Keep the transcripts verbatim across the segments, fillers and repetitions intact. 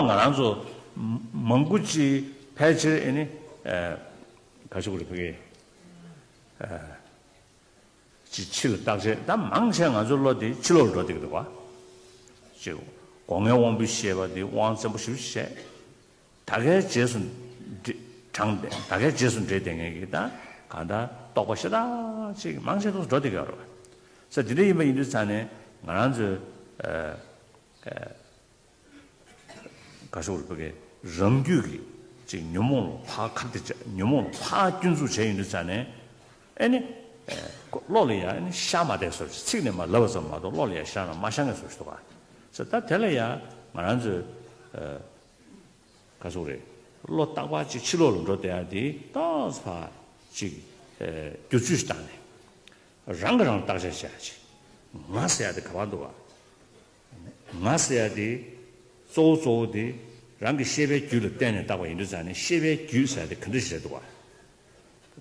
ང་རང་ཚོ་མང་པོ་ཅིག་ཕལ་ཆེར་ཨེ་ནི་ག་ཞུ་དགོས་རེད། ཕ་གི་ཅིག་ཕྱི་ལ་བརྟག་དཔྱད་ད་མང་ཆེ་ང་ཚོའི་བློ་དེ་ཕྱི་ལོགས་ལ་འགྲོ་བསྡད་ཀྱི་འདུག་བ། ཅིག་སྒོ་ལྔའི་དབང་པོའི་ཤེས་པ་དེ་དབང་བཙན་པོ་ཞེ་པོ་ཅིག་བྱས། ད་གའི་རྗེས་སུ་འབྲེ་དྲངས་ཏེ་ད་གའི་རྗེས་སུ་འབྲེལ་བསྡད་མཁན་གྱི་ད་གང་ལྟར་རྟོག་པ་ཤ་སྟག་ཅིག་མང་ཆེ་ཐོག་འགྲོ་བསྡད་ཀྱི་ཡོད་རེད་བ། ས་དེ་འདྲ་ཡིན་པ་ཡིན་དུས་ཙང་ནས་ང་རང་ཚོས་ཨ་ཨ་ག་ཞུ་དགོས་རེད། ཕ་གི་རང་རྒྱུད་ཀྱི་ཅིག་ཉོན་མོངས་ལ་ཕར་ཁ་གཏད་བྱ་ཉོན་མོངས་ལ་ཕར་སྐྱོན་འཛུགས་བྱས་ཡོང་དུས་ཙང་ནས་ཨེ་ནི་ཨེ་བློ་ལ་ཡ་ཨེ་ནི་ཤ་མ་བསྡད་བཟོ་ཅིག་ཚིག་ནས་མར་ལབ་པ་ཙམ་མ་གཏོགས་བློ་ལ་ཡ་ཤ་ན་མ་ཤ་མཁན་བཟོ་ཅིག་འདུག་ག་ས་ད་དེ་ལ་ཡ་ང་རང་ཚོས་ཨ་ག་ཟེར་དགོས་རེད། བློ་རྟག་པར་ཅིག་ཕྱི་ལོགས་ལ་འགྲོ་བསྡད་ཡ་དེ་ཏོག་ཙམ་ཕར་ཅིག་ཨེ་བསྒྱུར་བཅོས་ཤིག་བཏང་ནས་རང་གིས་རང་བརྟག་དཔྱད་བྱེད་ཡ་ཅིག་ང་ཟེར་ཡ་དེ་ག་པར་འདུག་ག་ང་ཟེར་ཡ་དེ་གཙོ་བོ་གཙོ་བོ་དེ་རང་གི་ཤེས་པའི་རྒྱུད་ལ་བརྟེན་ནས་བཏགས་པ་ཡིན་དུས་ཙང་ནས་ཤེས་པའི་རྒྱུད་ཟེར་ཡ་དེ་ག་འདྲ་ཞིག་རེད་འདུག་ག་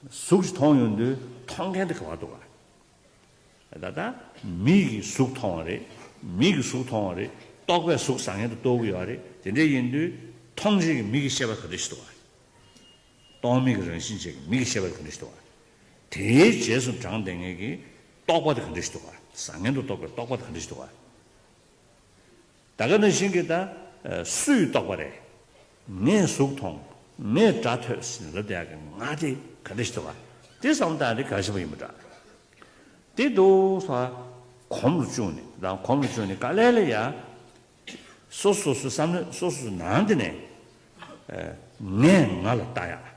གཟུགས་ཤིག་མཐོང་ཡོང་དུས་མཐོང་མཁན་དེ་ག་པར་འདུག་ག་ད་ལྟ་མི་གིས་གཟུགས་མཐོང་བ་རེད། མི་གིས་གཟུགས་མཐོང་བ་རེད། རྟོག་པས་གཟུགས་བཟང་ངན་དུ་རྟོགས་ཀྱི་ཡོད་རེད། དེ་འདྲ་ཡིན་དུས་མཐོང་བྱེད་ཀྱི་མི་གི་ཤེས་པ་ག་འདྲ་ཞིག་འདུག་ག་རྟོག་མེད་ཀྱི་རང་བཞིན་ཅན་གྱི་མི་གི་ཤེས་པ་དེ་ག་འདྲ་ཞིག་འདུག་ག་དེའི་རྗེས་སུ་འབྲངས་བསྡད་མཁན་གྱི་རྟོག་པ་དེ་ག་འདྲ་ཞིག་འདུག་ག་བཟང་ངན་དུ་རྟོགས་པའི་རྟོག་པ་དེ་ག་འདྲ་ཞིག་འདུག་ག་ད་ག་ནང་བཞིན་གྱི་ད་སུའི་རྟོག་པ་རེད། ངས་གཟུགས་མཐོང་། ངས་སྒྲ་ཐོས་ཟེར་ནས་ལབ་བསྡད་ཡག་གི་ང་དེ་ག་འདྲ་ཞིག་འདུག་ག་དེ་བསམ་བཏང་དེ་ག་ཞིག་པ་ཡིན་པ་འདྲ། དེ་འདུག་ས་གོམས་ལ་བཅུག་ནས་ད་གོམས་ལ་བཅུག་ནས་ག་ལེ་ལེ་ཡ། སོ་སོ་སོའི་བསམ་བློ་སོ་སོ་སོའི་ནང་དེ་ནས་ཨ་ངས་ང་ལ་ལྟ་ཡ།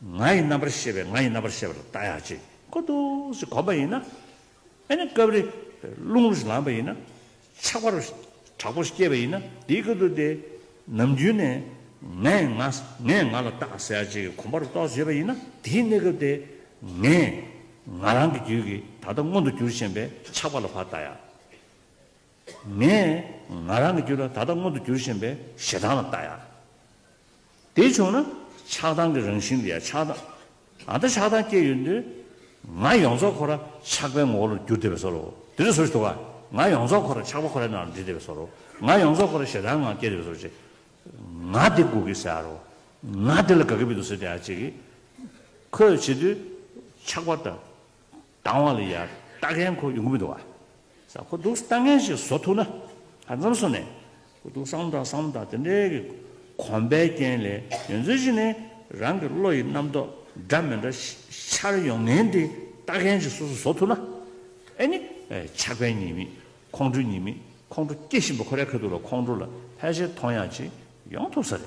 ང་ཡི་རྣམ་པར་ཤེས་པས་ང་ཡི་རྣམ་པར་ཤེས་པ་ལ་ལྟ་ཡ་ཅིག་ཁོ་འདུག་སེ་གོམས་པ་ཡིན་ན། ཨ་ནི་སྐབས་རེ་རླུང་རུ་ཞིག་ལངས་པ་ཡིན་ན། ཆགས་པ་རུ་དྲག་པོ་ཞིག་སྐྱེས་པ་ཡིན་ན་དེའི་སྐབས་དུ་དེ་ནམ་རྒྱུན་ནས་ངས་ང་ངས་ང་ལ་ལྟ་ཟེར་ཡ་ཅིག་གི་གོམས་པ་རུ་རྟོགས་ཡོད་པ་ཡིན་ན་དེའི་གནས་སྐབས་དེ་ངས་ང་རང་གི་རྒྱུད་ཀྱི་ད་ལྟ་མངོན་དུ་གྱུར་བཞིན་པའི་ཆགས་པ་ལ་ཕར་ལྟ་ཡ། ངས་ང་རང་གི་རྒྱུད་ལ་ད་ལྟ་མངོན་དུ་གྱུར་བཞིན་པའི་ཞེ་སྡང་ལ་ལྟ་ཡ། དེ་བྱུང་ན་ཆགས་སྡང་གི་རང་བཞིན་ལ་ཡ་ཆགས་སྡང་། ཨ་ད་ཆགས་སྡང་སྐྱེས་ཡོང་དུས་ང་ཡོངས་རྫོགས་ཁོ་ར་ཆགས་པའི་ངོ་བོ་ལ་གྱུར་བསྡད་པའི་བཟོ་འདྲ་བོ་དེ་འདྲ་བཟོ་ཞིག་འདུག་ག་ང་ཡོངས་རྫོགས་ཁོ་ར་ཆགས་པ་ཁོ་རའི་ནང་ལ་འདྲེས་བསྡད་པའི་བཟོ་འདྲ་བོ། ང་ཡོངས་རྫོགས་ཁོ་ར་ཞེ་སྡང་ངང་སྐྱེས་བསྡད་པའི་བཟོ་འདྲ་ཅིག་ང་དེ་དགོས་ཀྱི་ཟེར་ཡ་རོ། ང་དེ་ལ་དགའ་གི་མི་འདུག་ཟེར་བསྡད་ཡ་ཅིག་གིས། ཁོས་བྱེད་དུས་ཆགས་པ་དང་། སྡང་བ་ལ་ཡ་ལྟ་མཁན་ཁོ་ཡོང་གི་མི་འདུག་བ། ས་ཁོ་འདུག་ལྟ་མཁན་ཞིག་བཟོ་ཐུབ་ན་ཧ་ཙམ་སོང་ནས་ཁོ་འདུག་བསམ་དང་བསམ་དང་དེ་འདྲའི་གི་གོམས་པའི་རྐྱེན་ལས་ཡོན་ཚོད་ཅིག་ནས་རང་གི་བློ་ཡི་རྣམ་རྟོག་འདྲ་མི་འདྲ་ཤར་ཡོང་མཁན་དེ་ལྟ་མཁན་ཞིག་སོ་སོ་བཟོ་ཐུབ་ན་ཨེ་ནི་ཆགས་པའི་ཉེས་དམིགས་ཁོང་ཁྲོའི་ཉེས་དམིགས་ཁོང་ཁྲོ་སྐྱེ་བཞིན་པ་ཁོ་རའི་ཁ་ཐུག་ལ་ཁོང་ཁྲོ་ལ་ཕལ་ཆེར་མཐོང་ཡག་ཅིག་ཡོང་ཐུབ་ས་རེད།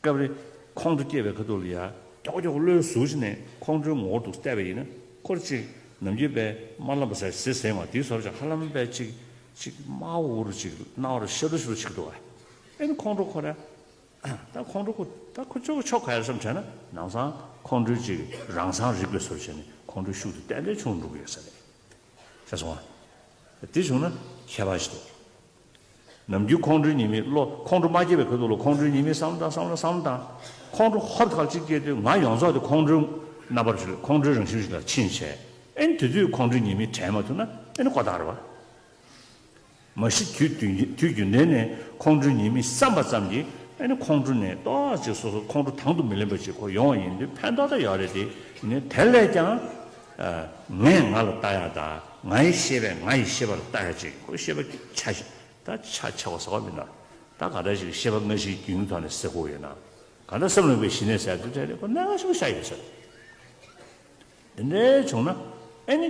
སྐབས་རེ་ཁོང་ཁྲོ་སྐྱེས་པའི་ཁ་ཐུག་ལ་ཡ་མགྱོགས་མགྱོགས་བློའི་ཟུར་ཞིག་ནས་ཁོང་ཁྲོའི་ངོ་བོར་འདུག་བལྟས་པ་ཡིན་ན་ཁོར་ཅིག་ནམ་རྒྱུན་པའི་དམར་ལམ་པ་ཟེར་ཟེར་ཟེར་བ་དེའི་བཟོ་འདྲ་ཅིག་ཧ་ལམ་པའི་ཅིག་ཅིག་དམར་འུར་ཅིག་སྣང་བར་ཤ་རུ་ཤ་རུ་ཅིག་འདུག་བ། ཨེ་ནི་ཁོང་ཁྲོ་ཁོ་ར་ད་ཁོང་ཁྲོ་ཁོ་ད་ཁོ་ཅོག་ཆོག་ག་ཡར་བསམ་བྱས་ན་ནང་སང་ཁོང་ཁྲོའི་ཅིག་རང་སང་རིག་པའི་བཟོ་འདྲ་བྱས་ནས་ཁོང་ཁྲོའི་ཤུགས་དེ་ཏན་ཏན་ཆུང་འགྲོ་གི་ཡོད་ས་རེད། ཤེས་སོང་ང་། དེ་བྱུང་ན་ཁྱད་པར་ཞིག་འདུག་ནམ་རྒྱུན་ཁོང་ཁྲོའི་ཉེས་དམིགས་བློ་ཁོང་ཁྲོ་མ་སྐྱེས་པའི་ཁ་ཐུག་ལ་ཁོང་ཁྲོའི་ཉེས་དམིགས་བསམ་བློ་བཏང་བསམ་བློ་བསམ་བློ་བཏང་། ཁོང་ཁྲོ་ཧོབ་ཁ་ཅིག་སྐྱེས་དུས་ང་ཡོངས་རྫོགས་དེ་ཁོང་ཁྲོའི་རྣམ་པར་ཞིག་ཁོང་ཁྲོའི་རང་བཞིན་ཞིག་ལ་ཕྱིན་བྱས། ཨེ་ནི་དེ་དུས་ཁོང་ཁྲོའི་ཉེས་དམིགས་དྲན་མ་ཐུབ་ན་ཨེ་ནི་ཁོ་ཐག་རེད་བ། མ་གཞི་དུས་དུས་དུས་རྒྱུན་ལྡན་ནས་ཁོང་ཁྲོའི་ཉེས་དམིགས་བསམ་པ་ཙམ་གྱིས་ཨེ་ནི་ཁོང་ཁྲོ་ནས་ཏོག་ཙམ་སོ་སོ་ཁོང་ཁྲོ་དང་དུ་མི་ལེན་པ་ཅིག་ཁོ་ཡོང་བ་ཡིན་དུས་ཕན་ཐོགས་ད་ཡོད་རེད་དེ། ཡིན་ནའི་དེ་ལས་ཀྱང་ངས་ང་ལ་ལྟ་ཡག་དང་ངའི་ཤེས་པས་ང་ཡི་ཤེས་པ་ལ་ལྟ་ཡག་ཅིག་ཁོའི་ཤེས་པ་ཆ་ཞིག་ད་ཆ་ཆ་བ་ཟ་བ་མིན་ན། ད་ག་འདྲ་ཞིག་ཤེས་པ་སྔ་ཕྱིའི་རྒྱུན་ཐོག་ནས་ཟེར་དགོས་ཡོད་ན། ག་འདྲ་སེམས་ལ་འོས་པའི་ཞི་གནས་ཟེར་དུས་དེ་རེད་ཁོ་གནད་འགག་ཞིག་ཤར་ཡོད་ཟེར། དེ་འདྲའི་བྱུང་ན་ཨེ་ནི་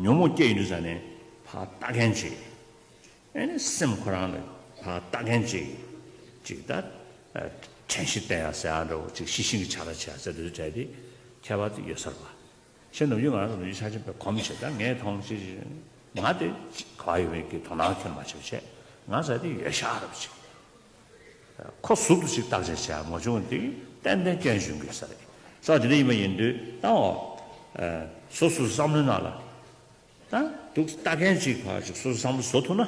ཉོན་མོངས་སྐྱེ་ཡོང་དུས་ཙ་ནས་ཕར་ལྟ་མཁན་ཅིག་ཨེ་ནི་སེམས་ཁོ་རང་ལ་ཕར་ལྟ་མཁན་ཅིག་ཅིག་ད་དྲན་ཤེས་བསྟེན་ཡག་ཟེར་ཡག་འདྲ་བོ་ཅིག་ཤེས་བཞིན་གྱི་བྱ་ར་བྱེད་ཡག་ཟེར་དུས་བྱས་ཏེ་ཁྱད་པར་དེ་ཡོད་ས་རེད་པ། ཁྱེད་ནམ་རྒྱུན་ང་རང་ཚོ་ནམ་རྒྱུན་ཆ་ཆེན་པའི་གོམས་བྱེད་ད་ངས་མཐོང་ཅི་ཅི་ང་དེ་ག་བ་ཡོད་མེད་ཀྱི་དོ་སྣང་ཁྱོན་མ་བྱེད་བྱས་ང་ཟེར་དེ་ཡོད་ཤག་རབ་ཅིག་ཁོ་ཟུར་དུ་ཅིག་བརྟག་དཔྱད་བྱས་མ་བྱུང་བ་དེ་གི་ཏན་ཏན་སྐྱོན་བྱུང་གི་ས་རེད། ས་དེ་འདྲ་ཡིན་པ་ཡིན་དུས་ད་འོ་སོ་སོའི་བསམ་བློའི་ནང་ལ་ད་འདུག་ལྟ་མཁན་ཅིག་ཕར་ཅིག་སོ་སོའི་བསམ་བློ་བཟོ་ཐུབ་ན་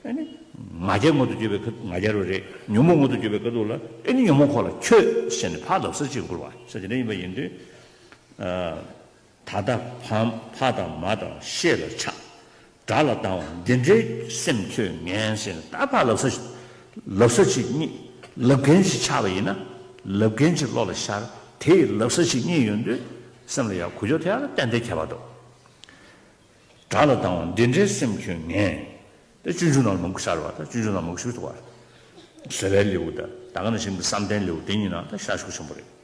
ཨེ་ནི་ང་རྒྱལ་མངོན་དུ་གྱུར་པའི་ཁ་ང་རྒྱལ་རོ་རེད། ཉོན་མོངས་མངོན་དུ་གྱུར་པའི་ཁ་ཐུག་ལ་ཨེ་ནི་ཉོན་མོངས་ཁོ་ལ་ཁྱོད་ཟེར་ནས་ཕར་ལབ་ས་ཅིག་འགོར་བ་ས་དེ་འདྲ་ཡིན་པ་ཡིན་དུས། ད་ལྟ་ཕ་ཕ་དང་མ་དང་ཤེས་ལ་ཆགས། དགྲ་ལ་སྡང་བ་འདི་འདྲའི་སེམས་ཁྱོད་ངན་ཟེར་ནས་ད་ཕར་ལབ་ས་ཞིག་ལབ་ས་ཅིག་རྙེད། ལབ་མཁན་ཅིག་ཆགས་པ་ཡིན་ན། ལབ་མཁན་ཅིག་བློ་ལ་ཤར། དེ་ཡི་ལབ་ས་ཅིག་རྙེད་ཡོང་དུས་སེམས་ལ་ཡང་གུ་ཅོ་དེ་ཡང་ཏན་ཏན་ཁྱད་པར་འདུག་དགྲ་ལ་སྡང་བ་འདི་འདྲའི་སེམས་ཁྱོད་ངན། ད་སྤྱོད་འཇུག་ནང་མང་པོ་ཤར་བ། ད་སྤྱོད་འཇུག་ནང་མང་པོ་ཞིག་འདུག་བ། བཟོད་པའི་ལེའུ་ད་ད་ག་ནང་བཞིན་གྱི་བསམ་གཏན་ལེའུ་དེ་གཉིས་ནང་ད་ཤར་ཤུགས་ཆེན་པོ་རེད།